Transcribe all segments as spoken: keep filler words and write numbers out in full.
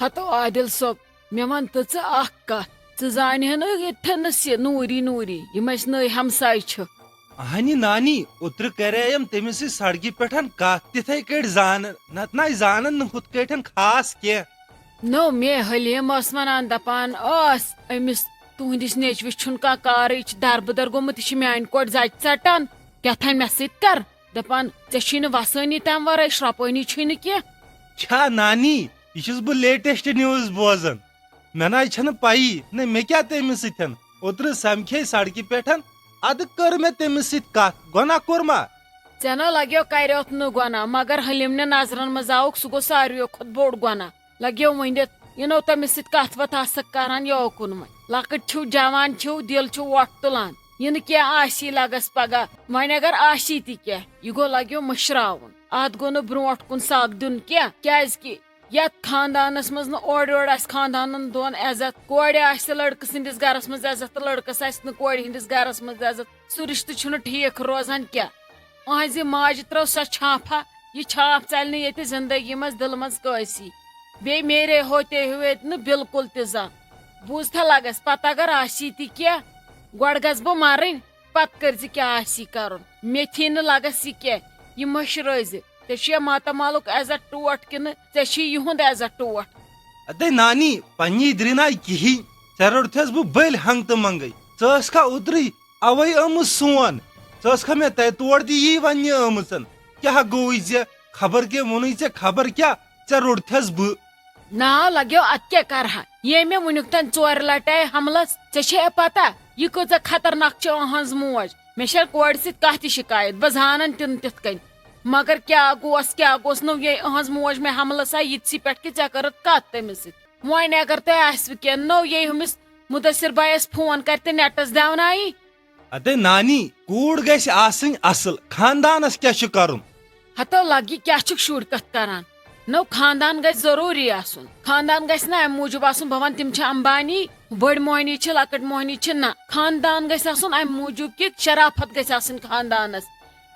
ہتو عادل صٲب، مےٚ وَن تہٕ ژٕ اکھ کتھ، ژٕ زانہِ ہن ییٚتھٮ۪نس یہِ نوٗری نوٗری، یِم اَسہِ نٔوۍ ہمساے چھِ۔ اہنہِ نانی، اوترٕ کرییم تٔمِس سۭتۍ سڑکہِ پٮ۪ٹھ کتھ تِتھے کٲٹھۍ زانہٕ، نتہٕ ناے زانن نہٕ ہُتھ کٲٹھۍ خاص کینٛہہ۔ نو، مے حلیم ٲس ونان، دپان ٲس أمِس، تُہنٛدِس نیٚچوِس چھُنہٕ کانٛہہ کارٕے، یہِ چھُ دربٕدر گوٚمُت، یہِ چھُ میانہِ کورِ زچہِ ژٹان، کیٛاہ تھانۍ مےٚ سۭتۍ کر؟ دپان، ژےٚ چھُے نہٕ وسٲنی تمہِ ورٲے، شرۄپٲنی چھُے نہٕ کینٛہہ۔ چھا نانی، یہِ چھُس بہٕ لیٹسٹ نیوز بوزان۔ مےٚ ناے چھنہٕ پَیی، نہ مےٚ کیٛاہ تٔمِس سۭتۍ۔ اوترٕ سمکھے سڑکہِ پٮ۪ٹھ، ادٕ کٔر مےٚ تٔمِس سۭتۍ کتھ، گۄناہ کوٚر ما؟ ژےٚ نہ لگیو کریوتھ نہٕ گۄناہ، مگر حلیمنہِ نظرن منٛز آوُکھ، سُہ گوٚو ساروِیو کھۄتہٕ بوٚڑ گۄناہ۔ لگیو ؤنِتھ، یہِ نو تٔمِس سۭتۍ کتھ وتھ آسکھ کران یہِ اوکُن وۄنۍ۔ لۄکٕٹۍ چھِو، جوان چھِو، دِل چھُ وۄٹھ تُلان۔ یہِ نہٕ کینٛہہ آسی لگس پگاہ، وۄنۍ اگر آسی تہِ کینٛہہ، یہِ گوٚو لگیو مٔشراوُن۔ اتھ گوٚو نہٕ برونٛٹھ کُن سگ دیُن کینٛہہ، کیازِ کہِ یتھ خاندانس منٛز نہٕ اورٕ یورٕ آسہِ خاندانن دۄن عزت، کورِ آسہِ لڑکہٕ سٕنٛدِس گرس منٛز عزت تہٕ لڑکس آسہِ نہٕ کورِ ہٕنٛدِس گرس منٛز عزت، سُہ رشتہٕ چھُنہٕ ٹھیٖک روزان کینٛہہ۔ أہنٛزِ ماجہِ ترٲو سۄ چھاپھا، یہِ چھاپھ ژلہِ نہٕ ییٚتہِ زندگی منٛز دِلہٕ منٛز کٲنٛسی۔ بیٚیہِ میرے ہوتے ہوئے نہٕ بالکل تہِ زانٛہہ۔ بوٗزتھا لگس، پتہٕ اگر آسی تہِ کینٛہہ، گۄڈٕ گژھٕ بہٕ مرٕنۍ، پتہٕ کٔرۍ زِ کیٛاہ آسی کرُن۔ مےٚ تھی نہٕ لگس یہِ کینٛہہ، یہِ مٔشرٲے زِ۔ ژےٚ چھُیا ماتامالُک عزت ٹوٹھ کِنہٕ ژےٚ چھُے یِہُنٛد عزت ٹوٹھ؟ اتے نانی، پننی دریناے کِہی، ژےٚ رٔٹتھس بہٕ بٔلۍ ہنٛگتہٕ منٛگے۔ ژٕ ٲسکھا اوترٕے اوے آمٕژ سون؟ ژٕ ٲسکھا مےٚ تتہِ تور تہِ یی وننہِ آمٕژن؟ کیٛاہ گوٚوُے ژےٚ؟ خبر کیٛاہ ووٚنُے ژےٚ، خبر کیٛاہ؟ ژےٚ روٚٹتھس بہٕ۔ نا لگیو، اتھ کیٛاہ کرہا؟ ییٚمۍ مےٚ وُنیُک تام ژورِ لٹہِ آیہِ حملس، ژےٚ چھے پتہ یہِ کۭژاہ خطرناک چھِ أہنٛز موج؟ مےٚ چھےٚ کورِ سۭتۍ کانٛہہ تہِ شکایت، بہٕ زانن تہِ نہٕ تِتھ کٔنۍ۔ مگر کیٛاہ گوس، کیٛاہ گوس نہٕ یہِ أہنٛز موج مےٚ حملس آیہِ یِتسٕے پٮ۪ٹھ کہِ ژےٚ کٔرٕتھ کتھ تٔمِس سۭتۍ؟ وۄنۍ اگر تۄہہِ آسِوٕ کینٛہہ نوٚو، یے ہُمِس مُدثر بایس فون کرِ تہٕ نیٹس دیوناوی۔ اتے نانی، کوٗر گژھِ آسٕنۍ اصل، خاندانس کیٛاہ چھُ کرُن؟ ہتو لگ، یہِ کیٛاہ چھُکھ شُرۍ کتھ کران؟ نو، خاندان گژھِ ضروٗری آسُن۔ خاندان گژھِ نہٕ امہِ موٗجوٗب آسُن، بہٕ ونہٕ تِم چھِ امبانی، بٔڑ موہنی چھِ، لۄکٕٹ موہنی چھِ، نہ، خاندان گژھِ آسُن امہِ موٗجوٗب کہِ شرافت گژھِ آسٕنۍ خاندانس،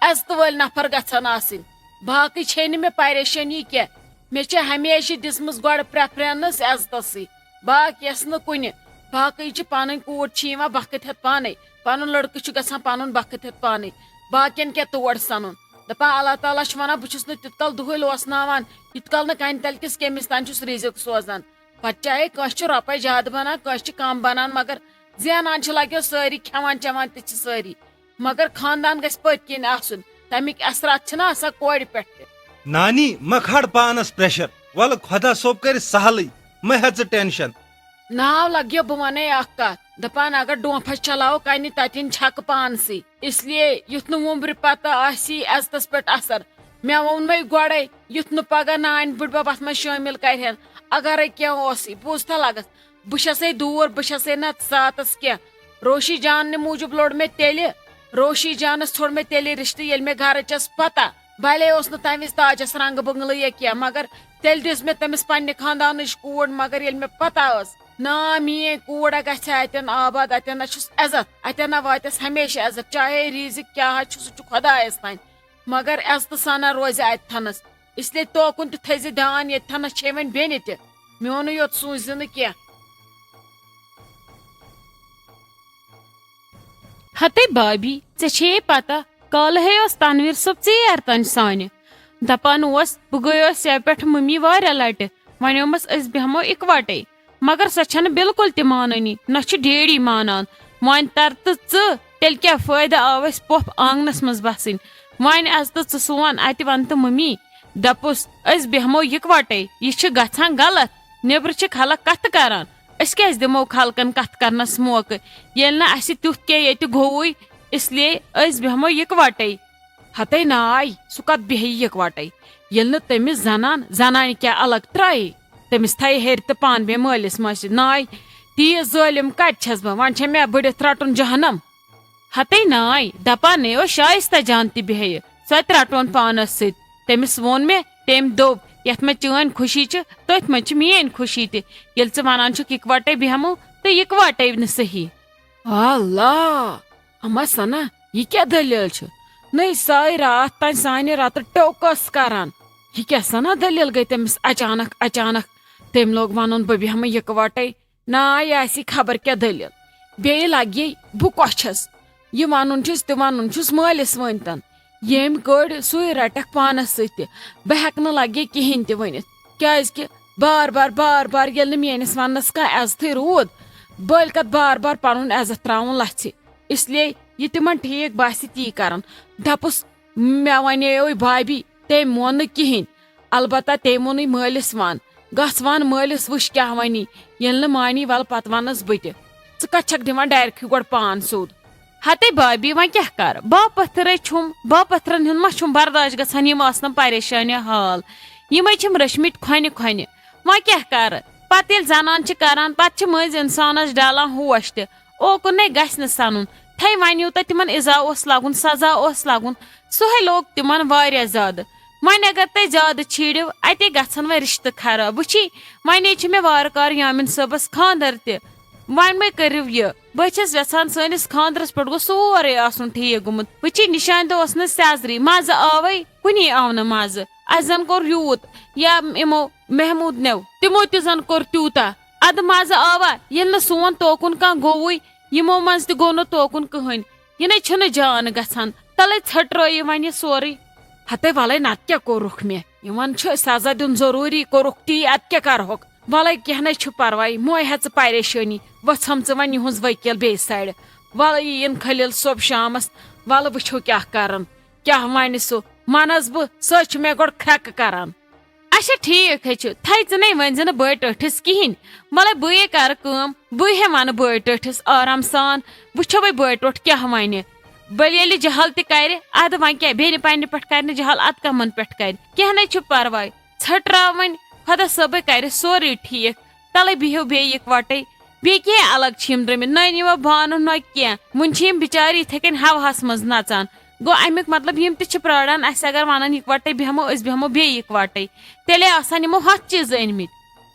عزتہٕ وٲلۍ نفر گژھن آسٕنۍ۔ باقٕے چھے نہٕ مےٚ پریشٲنی کینٛہہ۔ مےٚ چھےٚ ہمیشہِ دِژمٕژ گۄڈٕ پریفرنس عزتسٕے، باقیس نہٕ کُنہِ۔ باقٕے چھِ پنٕنۍ، کوٗر چھِ یِوان بخت ہٮ۪تھ پانے، پنُن لڑکہٕ چھُ گژھان پنُن بخت ہٮ۪تھ پانے، باقین کیٛاہ تور سنُن؟ دپان اللہ تعالیٰ چھُ ونان، بہٕ چھُس نہٕ تیُتھ کال دُہٕے لوسناوان، یُتھ کال نہٕ کنہِ تلہِ کِس کیمِس تام چھُس رِزق سوزان۔ پتہٕ چاہے کٲنٛسہِ چھُ رۄپے زیادٕ بنان، کٲنٛسہِ چھِ کم بنان، مگر زینان چھِ لگیو سٲری، کھٮ۪وان چٮ۪وان تہِ چھِ سٲری۔ مگر خاندان گژھِ پٔتۍ کِنۍ آسُن، تَمِکۍ اثرات چھِنہ آسان کورِ پٮ۪ٹھ تہِ۔ نانی، مہ کھار پانس پریشر، ولہٕ خۄدا صٲب کرِ سہلٕے، مہ ہےٚ ژٕ ٹینشن۔ ناو لگیو، بہٕ ونے اکھ کتھ، دپان اگر ڈونٛپھس چلاوو کنہِ، تتٮ۪ن چھکہٕ پانسٕے۔ اس لیے یُتھ نہٕ وُمبرِ پتہٕ آسی عزتس پٮ۪ٹھ اثر۔ مےٚ ووٚنمے گۄڈے، یُتھ نہٕ پگاہ نانۍ بٕڈبب اتھ منٛز شٲمِل کرِہن۔ اگرے کینٛہہ اوسُے، بوٗزتھا لگس، بہٕ چھسے دوٗر، بہٕ چھسے نہ ساتس کینٛہہ۔ روشی جاننہِ موٗجوٗب لوٚڑ مےٚ تیٚلہِ، روشی جانس ژھوٚڑ مےٚ تیٚلہِ رشتہٕ، ییٚلہِ مےٚ گرٕچس پتہ۔ بلے اوس نہٕ تمہِ وِزِ تاجس رنگہٕ بنگلہٕ یا کینٛہہ، مگر تیٚلہِ دِژ مےٚ تٔمِس پننہِ خاندانٕچ کوٗر، مگر ییٚلہِ مےٚ پتہ ٲس، نا، میٲنۍ کوٗر گژھِ اتٮ۪ن آباد، اتٮ۪ن نہ چھُس عزت، اتٮ۪ن نہ واتٮ۪س ہمیشہِ عزت، چاہے رِزق کیٛاہ آسہِ، سُہ چھُ خۄدایس تام۔ مگر عزتہٕ سان روزِ اتہِ تھنس۔ اس لیے توکُن تہِ تھٲیزِ دیان، ییٚتہِ تھنس چھے وۄنۍ بیٚنہِ تہِ۔ میونُے یوت سوٗنچزِ نہٕ کینٛہہ۔ ہتے بابی، ژےٚ چھیے پتہ، کالہے اوس تنویر صٲب ژیر تام سانہِ۔ دپان اوس، بہٕ گٔیوس یہِ پٮ۪ٹھ ممی واریاہ لٹہِ، ونیومس أسۍ بیہمو اکوٹے۔ مگر سۄ چھنہٕ بالکل تہِ مانٲنی، نہ چھُ ڈیڈی مانان۔ وۄنۍ تر تہٕ ژٕ، تیٚلہِ کیٛاہ فٲیدٕ آو اسہِ پۄپھ آنگنس منٛز بسٕنۍ؟ وۄنۍ از تہٕ ژٕ سون اتہِ ون تہٕ ممی۔ دپُس، أسۍ بیہمو یکوٹے، یہِ چھِ گژھان غلط۔ نیبرٕ چھِ خلق کتھٕ کران، أسۍ کیازِ دِمو خلقن کتھٕ کرنس موقعہٕ، ییٚلہِ نہٕ اسہِ تیُتھ کینٛہہ ییٚتہِ گوٚوُے؟ اس لیے أسۍ بیہمو یکوٹے۔ ہتے ناے، سُہ کتھ بیہہِ یکوٹے، ییٚلہِ نہٕ تٔمِس زنان، زنانہِ کیٛاہ الگ ترٛایہِ؟ تٔمِس تھایہِ ہیٚرِ تہٕ پان بیٚیہِ مٲلِس ماجہِ۔ ناے، تیٖژ ظٲلِم کتہِ چھَس بہٕ؟ وۄنۍ چھےٚ مےٚ بٔڑِتھ رٹُن جہنم۔ ہتے ناے، دپان نے اوس شایستہ جان تہِ بیہہِ، سۄ تہِ رٹون پانس سۭتۍ۔ تٔمِس ووٚن مےٚ، تٔمۍ دوٚپ، یتھ منٛز چٲنۍ خوشی چھِ، تٔتھۍ منٛز چھِ میٲنۍ خوشی تہِ۔ ییٚلہِ ژٕ ونان چھُکھ یکوٹے بیہمو، تہٕ یکوٹے نہٕ صحیح۔ اللہ! اما سنا، یہِ کیٛاہ دٔلیٖل چھِ؟ نٔے ساے راتھ تام سانہِ رتہٕ ٹوکس کران۔ یہِ کیٛاہ سنا دٔلیٖل گٔے تٔمِس اچانک اچانک؟ تٔمۍ لوگ ونُن، "بہٕ بیہمہٕ یکوٹے، نا یہِ آسہِ خبر کیٛاہ دٔلیٖل۔ بیٚیہِ لگہِ بہٕ کۄچھس۔ یہِ ونُن چھُس تہِ ونُن چھُس مٲلِس ؤنۍتن۔ ییٚمۍ کٔڑۍ سُے رٹکھ پانس سۭتۍ تہِ۔ بہٕ ہٮ۪کہٕ نہٕ لگہِ کِہینۍ تہِ ؤنِتھ، کیازِ کہِ بار بار بار بار ییٚلہِ نہٕ میٲنِس وننس کانٛہہ عزتھٕے روٗد، بٔلۍ کتھ بار بار پنُن عزت تراوُن لژھِ۔ اس لیے یہِ تِمن ٹھیٖک باسہِ تی کرن۔" دپُس، "مےٚ ونیوے بھابی، تٔمۍ مون نہٕ کِہینۍ۔ البتہ تٔمۍ ووٚنُے مٲلِس، 'ون، گژھ ون مٲلِس، وٕچھ کیٛاہ ونی۔ ییٚلہِ نہٕ مانی، ولہٕ پتہٕ ونس بہٕ تہِ۔ ژٕ کتھ چھکھ دِوان ڈایریکٹھٕے گۄڈٕ پان سیوٚد؟'" ہتے بھابی، وۄنۍ کیٛاہ کرٕ؟ باپتھرے چھُم، باپتھرن ہُنٛد ما چھُم برداش گژھان، یِم آسنم پریشٲنی حال۔ یِمے چھِم رٔچھمٕتۍ کھۄنہِ کھۄنہِ۔ وۄنۍ کیٛاہ کرٕ؟ پتہٕ ییٚلہِ زنان چھِ کران، پتہٕ چھِ مٔنٛزۍ انسانس ڈلان ہوش تہِ۔ اوکُن نے گژھِ نہٕ سنُن۔ تھے وۄنۍ یوٗتاہ تِمن ایزا اوس لگُن، سزا اوس لگُن، سُہ ہے لوٚگ تِمن واریاہ زیادٕ۔ وۄنۍ اگر تُہۍ زیادٕ چھیٖڑِو، اتے گژھن وۄنۍ رشتہٕ خراب۔ وٕچھی، وۄنۍ چھِ مےٚ وارٕ کارٕ یامین صٲبس خانٛدر تہِ۔ وۄنۍ مہ کٔرِو یہِ۔ بہٕ چھَس یژھان سٲنِس خانٛدرس پٮ۪ٹھ گوٚژھ سورُے آسُن ٹھیٖک گوٚمُت۔ وٕچھی، نِشانہِ دۄہ اوس نہٕ سیزرٕے، مزٕ آوے؟ کُنی آو نہٕ مزٕ۔ اسہِ زن کوٚر یوٗت، یا یِمو محمود نیو، تِمو تہِ زن کوٚر تیوٗتاہ۔ ادٕ مزٕ آوا، ییٚلہِ نہٕ سون توکُن کانٛہہ گوٚوُے، یِمو منٛز تہِ گوٚو نہٕ توکُن کٕہٕنۍ۔ یہِ نے چھُنہٕ جان گژھان۔ تلے ژھٔٹرٲیِو وۄنۍ یہِ سورُے۔ ہتے ولے، نتہٕ کیٛاہ کوٚرُکھ مےٚ؟ یِمن چھُ سزا دیُن ضروٗری، کوٚرُکھ تی، ادٕ کیٛاہ کرہوکھ؟ ولے، کینٛہہ نے چھُ پرواے، موے ہا ژٕ پریشٲنی، وۄژھ ہم ژٕ وۄنۍ یِہُنٛز وکیل بیٚیہِ سایڈٕ۔ ولہٕ یِیِن خلیل صٲب شامس، ولہٕ وٕچھو کیٛاہ کرن، کیٛاہ ونہِ سُہ۔ منس بہٕ، سُہ چھُ مےٚ گۄڈٕ کھرٛٮ۪کہٕ کران۔ اچھا ٹھیٖک ہے چھُ، تھے ژٕ نے ؤنۍ زِ نہٕ بٲے ٹٲٹھِس کِہینۍ۔ ولے بہٕ یے کرٕ کٲم، بہٕ ہے ونہٕ بٲے ٹٲٹھِس آرام سان، وٕچھو وۄنۍ بٲے ٹوٹھ کیٛاہ ونہِ۔ بٔلۍ ییٚلہِ جہل تہِ کرِ، ادٕ وۄنۍ کیٛاہ، بیٚنہِ پننہِ پٮ۪ٹھ کرِ نہٕ جہل، ادٕ کمن پٮ۪ٹھ کرِ؟ کینٛہہ نے چھُ پرواے، ژھٔٹراو وۄنۍ، خۄدا صٲبے کرِ سورُے ٹھیٖک۔ تلے بِہِو بیٚیہِ یِکوٹے، بیٚیہِ کینٛہہ الگ چھِ یِم درٛٲمٕتۍ، نہ أنِو بانہٕ نہ کینٛہہ، وُنہِ چھِ یِم بِچارِ یِتھے کٔنۍ ہوہس منٛز نژان۔ گوٚو امیُک مطلب یِم تہِ چھِ پراران، اسہِ اگر ونان یِکوٹے بیٚہمو، أسۍ بیٚہمو بیٚیہِ یِکوٹے، تیٚلے آسان یِمو ہتھ چیٖز أنۍ مٕتۍ۔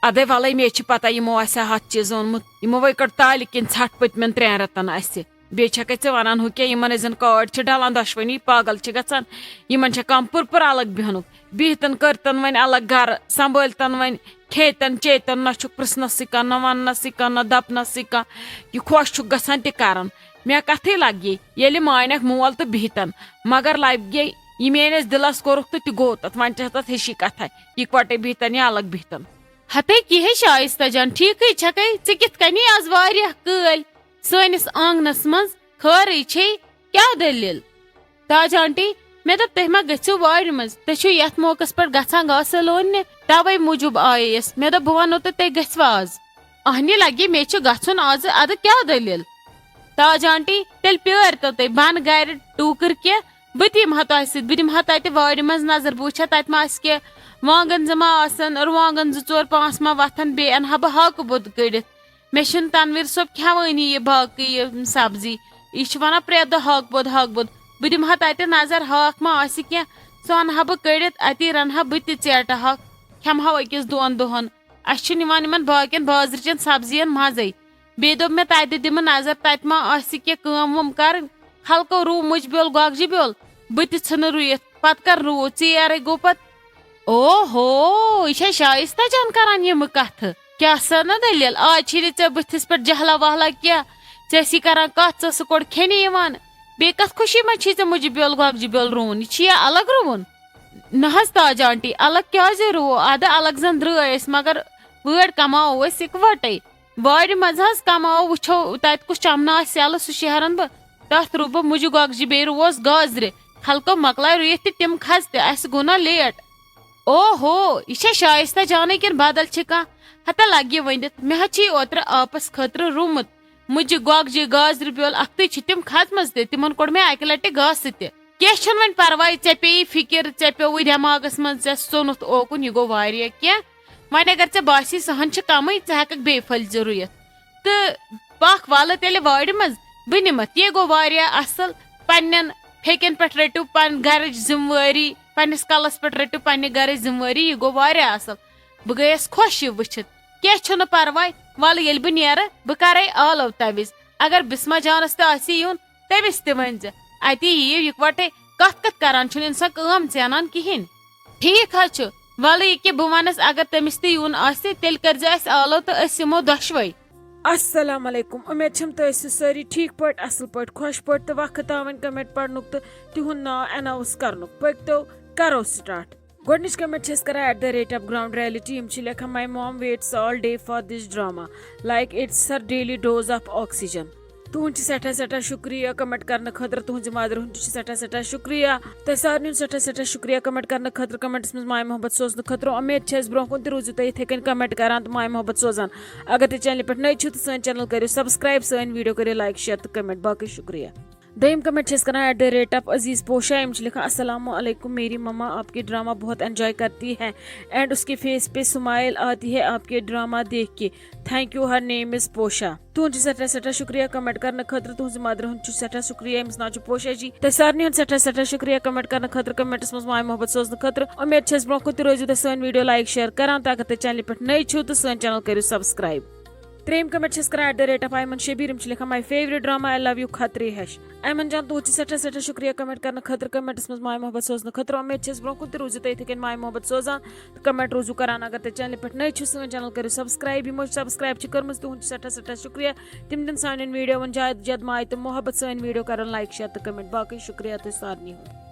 ادے ولے، مےٚ چھِ پتہ یِمو آسہِ ہا ہتھ چیٖز اوٚنمُت، یِمو وے کٔڑ تالہِ کِنۍ ژھٹھ پٔتمٮ۪ن ترٛٮ۪ن رٮ۪تن اسہِ۔ بیٚیہِ چھکھے ژےٚ ونان ہُہ کیٛاہ، یِمن ٲسۍ زن کاڈ چھِ ڈلان، دۄشوٕنی پاگل چھِ گژھان، یِمن چھا کم پُرپُر الگ بیٚہنُک؟ بِہتن کٔرتن وۄنۍ الگ گرٕ، سنبھٲلتن وۄنۍ، کھیتن چیتن، نہ چھُکھ پرژھنسٕے کانٛہہ، نہ وننسٕے کانٛہہ، نہ دپنسٕے کانٛہہ۔ یہِ خۄش چھُکھ گژھان تہِ کران۔ مےٚ کتھٕے لگہِ، ییٚلہِ مانکھ مول تہٕ بِہتن، مگر لگہِ یہِ میٲنِس دِلس کوٚرُکھ تہٕ تہِ گوٚو تتھ، وۄنۍ چھِ تتھ ہِشی کتھا، یِکوٹے بِہتن یا الگ بِہتن۔ ہتے کہِ ہے شایستہ جان، ٹھیٖکھٕے چھکھے، ژٕ کِتھ کٔنی آز واریاہ کٲلۍ سٲنِس آنگنس منٛز؟ خٲرٕے چھے؟ کیٛاہ دٔلیٖل؟ تاج آنٹی، مےٚ دوٚپ تُہۍ ما گٔژھِو وارِ منٛز؟ تُہۍ چھِو یتھ موقعس پٮ۪ٹھ گژھان گاسہٕ لوننہِ، توے موٗجوٗب آیے أسۍ۔ مےٚ دوٚپ بہٕ ونو تہٕ تُہۍ گٔژھوا آز؟ اہنہِ لگہِ مےٚ چھُ گژھُن آزٕ، ادٕ کیٛاہ دٔلیٖل؟ تاج آنٹی، تیٚلہِ پیٲرۍ تو تُہۍ بن گرِ ٹوٗکٕر کینٛہہ، بہٕ تہِ یِمہٕ ہا تۄہہِ سۭتۍ، بہٕ دِمہٕ ہا تتہِ وارِ منٛز نظر، بہٕ وٕچھِ ہا تتہِ ما آسہِ کینٛہہ وانگن زٕ ما آسن، رُوانگن زٕ ژور پانٛژھ ما وۄتھن، بیٚیہِ انہٕ ہا بہٕ ہاکہٕ بوٚد کٔڑِتھ۔ مےٚ چھُنہٕ تنویر صٲب کھٮ۪وٲنی یہِ باقٕے یہِ سبزی۔ یہِ چھُ ونان پرٛٮ۪تھ دۄہ ہاکہٕ بوٚد، ہاکہٕ بوٚد۔ بہٕ دِمہٕ ہا تتہِ نظر، ہاکھ ما آسہِ کینٛہہ، سُہ انہٕ ہا بہٕ کٔڑِتھ، اتی رنہٕ ہا بہٕ تہِ ژیٹہٕ ہاکھ، کھٮ۪مہٕ ہاو أکِس دۄن دۄہن۔ اسہِ چھُنہٕ یِوان یِمن باقین بازرٕچن سبزین مزے۔ بیٚیہِ دوٚپ مےٚ، تتہِ دِمہٕ نظر، تتہِ ما آسہِ کینٛہہ کٲم وٲم کرٕنۍ۔ خلقو رُو مُجہِ بیول، گۄگجہِ بیول، بہٕ تہِ ژھٕنہٕ رُیِتھ۔ پتہٕ کر رُوو؟ ژیرے گوٚو پتہٕ۔ او ہو، یہِ چھا شایستہ جان کران یِمہٕ کتھٕ؟ کیٛاہ سا نہ دٔلیٖل؟ آز چھے نہٕ ژےٚ بٕتھِس پٮ۪ٹھ جہلا وہلا کینٛہہ۔ ژےٚ ٲسی کران کتھ، ژٕ ٲسٕکھ گۄڈٕ کھٮ۪نہِ یِوان۔ بیٚیہِ کتھ خوشی منٛز چھے ژےٚ مُجہِ بیول، گۄگجہِ بیول رُوُن؟ یہِ چھُ یا الگ رُوُن؟ نہ حظ تاج آنٹی، الگ کیٛازِ رُوو؟ ادٕ الگ زن درٛٲے أسۍ، مگر وٲرۍ کماوو أسۍ اِکوٹے۔ وارِ منٛز حظ کماوو، وٕچھو تتہِ کُس چمنہٕ آسہِ یَلہٕ، سُہ شیہرن بہٕ۔ تتھ رُو بہٕ مُجہِ گۄگجہِ، بیٚیہِ رُووس گازرِ۔ خلقو مۄکلایہِ رُیِتھ تہِ تِم کھژ تہِ، اسہِ گوٚو نا لیٹ۔ او ہو، یہِ چھا شایستہ جانٕے کِنہٕ بدل چھِ کانٛہہ؟ ہتا لگہِ ؤنِتھ، مےٚ حظ چھِ یہِ اوترٕ آپس خٲطرٕ رُومُت۔ مُجہِ گۄگجہِ، گازرِ بیول اکھتُے چھِ تِم کھژمژٕ تہِ، تِمن کوٚڑ مےٚ اکہِ لٹہِ گاسہٕ تہِ۔ کینٛہہ چھُنہٕ وۄنۍ پرواے، ژےٚ پیٚیی فِکِر، ژےٚ پیوٚوُے دٮ۪ماغس منٛز، ژےٚ ژوٚنُتھ اوکُن، یہِ گوٚو واریاہ کینٛہہ۔ وۄنۍ اگر ژےٚ باسی سۄ ہن چھِ کمٕے، ژٕ ہٮ۪ککھ بیٚیہِ پھٔلۍ زٕ رُیِتھ۔ تہٕ پکھ ولہٕ تیٚلہِ وارِ منٛز، بہٕ نِمتھ۔ یے گوٚو واریاہ اصل۔ پننٮ۪ن پھیٚکٮ۪ن پٮ۪ٹھ رٔٹِو پن گرٕچ ذمہٕ وٲری، پننِس کلس پٮ۪ٹھ رٔٹِو پننہِ گرٕچ ذمہٕ وٲری، یہِ گوٚو واریاہ اصل۔ بہٕ گٔیس خۄش یہِ وٕچھِتھ۔ کینٛہہ چھُنہٕ پرواے، ولہٕ ییٚلہِ بہٕ نیرٕ، بہٕ کرے آلو توِ وِزِ۔ اگر بسمہ جانس تہِ آسہِ یُن، تٔمِس تہِ ؤنۍ زِ، اتی یِیِو یِکوٹے۔ کتھ کتھ کران چھُنہٕ انسان کٲم زینان کِہینۍ۔ ٹھیٖک حظ چھُ، وَلہٕ یہِ کہِ بہٕ وَنَس، اگر تٔمِس تہِ یُن آسہِ، تیٚلہِ کٔرۍزِ اَسہِ آلو تہٕ أسۍ یِمو دۄشوَے۔ السلام علیکم، امید چھم تُہۍ ٲسِو سٲری ٹھیٖک پٲٹھۍ، اصل پٲٹھۍ، خۄش پٲٹھۍ تہٕ وقت تاوٕنۍ کمنٹ پرنُک تہٕ تِہُنٛد ناو اناؤنس کرنُک۔ پٔکۍتو کرو سٹارٹ۔ گۄڈٕنِچ کمنٹ چھِ أسۍ کران at the rate of ground reality۔ یِم چھِ لیکھان, my mom waits all day for this drama, like it's her daily dose of oxygen. تُہُنٛد چھُ سٮ۪ٹھاہ سٮ۪ٹھاہ شُکریہ کمنٹ کرنہٕ خٲطرٕ، تُہٕنٛزِ مدرِ ہُنٛد تہِ چھُ سٮ۪ٹھاہ سٮ۪ٹھاہ شُکریہ۔ تۄہہِ سارنٕے ہُنٛد سٮ۪ٹھاہ سٮ۪ٹھاہ شُکریہ کمنٹ کرنہٕ خٲطرٕ، کمنٹس منٛز ماے محبت سوزنہٕ خٲطرٕ۔ اُمید چھِ اَسہِ برونٛہہ کُن تہِ روٗزِو تُہۍ یِتھَے کٔنۍ کمنٹ کران تہٕ ماے محبت سوزان۔ اگر تُہۍ چینلہِ پٮ۪ٹھ نٔے چھِو تہٕ سٲنۍ چینل کٔرِو سبسکرایب، سٲنۍ ویڈیو کٔرِو لایک، شیئر تہٕ کمنٹ۔ باقٕے شُکریہ۔ دوٚیِم کمنٹ چھِ أسۍ کران at the rate of عزیز پوشا۔ یِم چھِ لیکھان, السلام علیکم، میری مما آپ کے ڈرامہ بہت انجوائے کرتی ہے اینڈ اس کے فیس پہ سمائل آتی ہے آپ کے ڈرامہ دیکھ کے۔ Thank you, her name is پوشا۔ تُہُنٛد چھُ سٮ۪ٹھاہ سٮ۪ٹھاہ شُکریہ کمنٹ کرنہٕ خٲطرٕ، تُہٕنٛزِ مدرِ ہُنٛد چھُ سٮ۪ٹھاہ شُکریہ، أمِس ناو چھُ پوشا جی۔ تۄہہِ سارنٕے ہُنٛد سٮ۪ٹھاہ سٮ۪ٹھاہ شُکریہ کمنٹ کرنہٕ خٲطرٕ، کمنٹس منٛز ماے محبت سوزنہٕ خٲطرٕ۔ اُمید چھِ اَسہِ برونٛہہ کُن تہِ روٗزِو تُہۍ سٲنۍ ویڈیو لایک، شیئر کران تہٕ اگر تُہۍ چینلہِ پٮ۪ٹھ نٔے چھِو تہٕ سٲنۍ چینل کٔرِو سبسکرایب۔ ترٛیٚیِم کمنٹ چھِ أسۍ کران at the rate of ایمن شبیر۔ یِم چھِ لیکھان, my favourite drama, I love you Khatri ہش۔ ایمن جان، تُہُنٛد چھُ سٮ۪ٹھاہ سٮ۪ٹھاہ شُکریہ کمنٹ کرنہٕ خٲطرٕ، کمنٹس منٛز ماے محبت سوزنہٕ خٲطرٕ۔ اُمید چھِ أسۍ برونٛہہ کُن تہِ روٗزِو تُہۍ یِتھَے کٔنۍ ماے محبت سوزان تہٕ کمنٹ روٗزِو کران۔ اگر تُہۍ چینلہِ پٮ۪ٹھ نٔے چھِو، سٲنۍ چینل کٔرِو سبسکرایب۔ یِمو سبسکرایب چھِ کٔرمٕژ، تُہُنٛد چھُ سٮ۪ٹھاہ سٮ۪ٹھاہ شُکریہ۔ تِم دِن سانٮ۪ن ویڈیوَن زیادٕ زیادٕ ماے تہٕ محبت، سٲنۍ ویڈیو کرن لایک، شیئر تہٕ کمنٹ۔ باقٕے شُکریہ تُہۍ سارنٕے ہُنٛد۔